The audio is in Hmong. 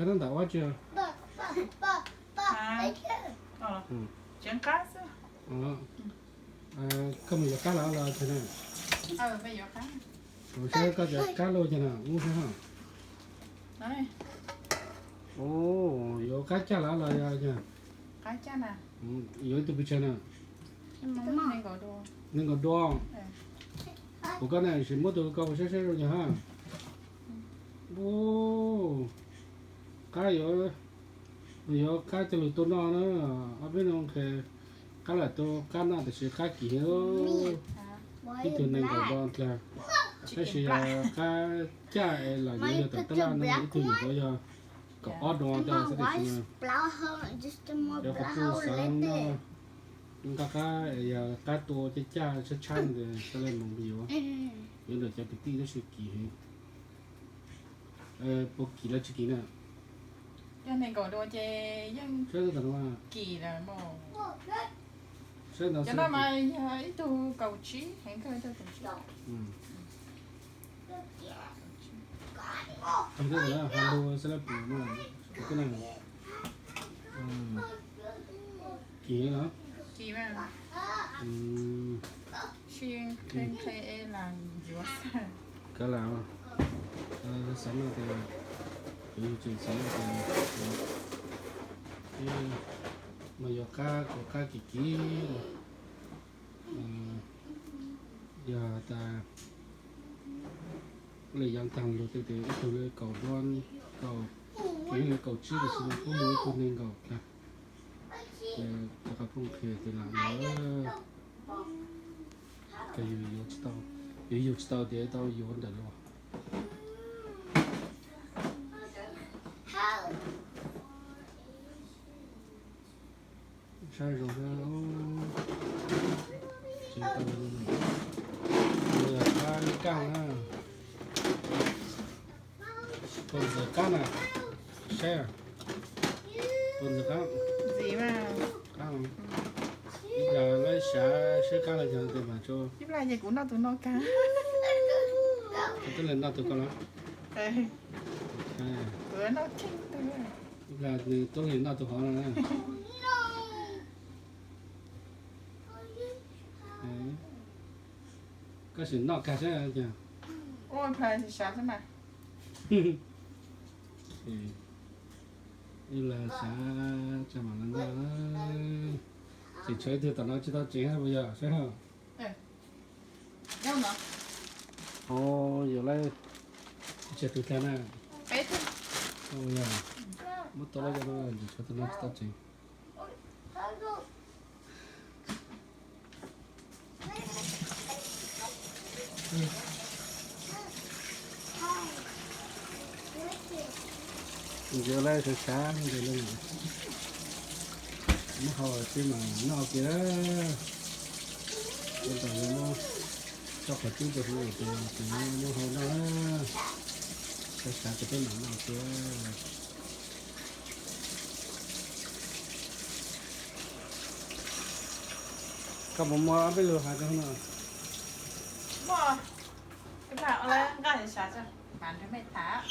Tab ntawm ua tsi? Koj mus yuav qab los los tag na? Kuv saib koj cov qab loj cag na, ub saib hab. Yuav qab caj los los yog? Yuav ib tug pes tsawg na? Nees nkaum dua. Kuv koj na, sim muab tus ko ua saib saib zoo yog hab. Ub, qab yuav, yuav qab coj lug tua noj na. Ob peb nus qab lam tua qab noj tab sis qab kim heev. Ib tug nees nkaum dua dlaag. Tab sis yog qab caj es lam yuav yog tom tab laj no ib tug nyuam qhuav yog kaum ob dua dlaag xwb tab sis no. Cov qhov kuj xaav noj, noj qab es yog qab tua caj caj tshab tshab ntawd xaav le moog yuav, yuav ntawm cov kwv tij tab sis kim heev. Puas kim los tsis kim na? Saib ntawm no, saib ntawm no, ib tug kaum tsib heev kawg, ib tug kaum tsib. Has lug saib lab pum no, kuv koj na, kim los? Kim mas. Kav liam, xaav noj tas, kuv yug tseem xaav noj tas, mas yuav qab kuv qab kim kim, yog tas le yaav taag lug tes tes ib tug le kaum dua, kaum, kaum tsib tab sis kuj muaj ib tug nees nkaum dlaag. Ces rov qab phooj qhia tes lam yuav, ces yug yuav tsis tau, yug yug tsis tau tes tau yuav ntawm luag. Saib zoo, tseem tau, yog qab kaaj na, puas ntxim qab na, saib, puas ntxim qab, ntxim mas, qab, ib plag lawv xav saib qab los yog tes mas tso. Ib plag ces kuv noj tus no kag. Kuv twb le noj tus ko los. Kuv noj kheej tus. Ib plag nws tub le noj tus hov no na. Koj sim noj kag saib. Ua plag xav xwb mas. Ib plag xav tsa mam li noj. Tseem tshuav ib tug tom no tsis tau tseev hab puas yog saib hab. Yog lawm, tshuav tus tag na. Muab tau lawm, tshuav tus no tsis tau tseev. Ntsia lawm sab sab ntsia lawm, muab hau tib mam noj kiag. Tab tom yuav muab tso qhov cub rau hauv tes tes muab hau noj, sab sab tes peb mam noj kiag. Koj puas muaj ob peb lus has rau no? Muaj, ib plag nqa sav tso mam nrog mej tham.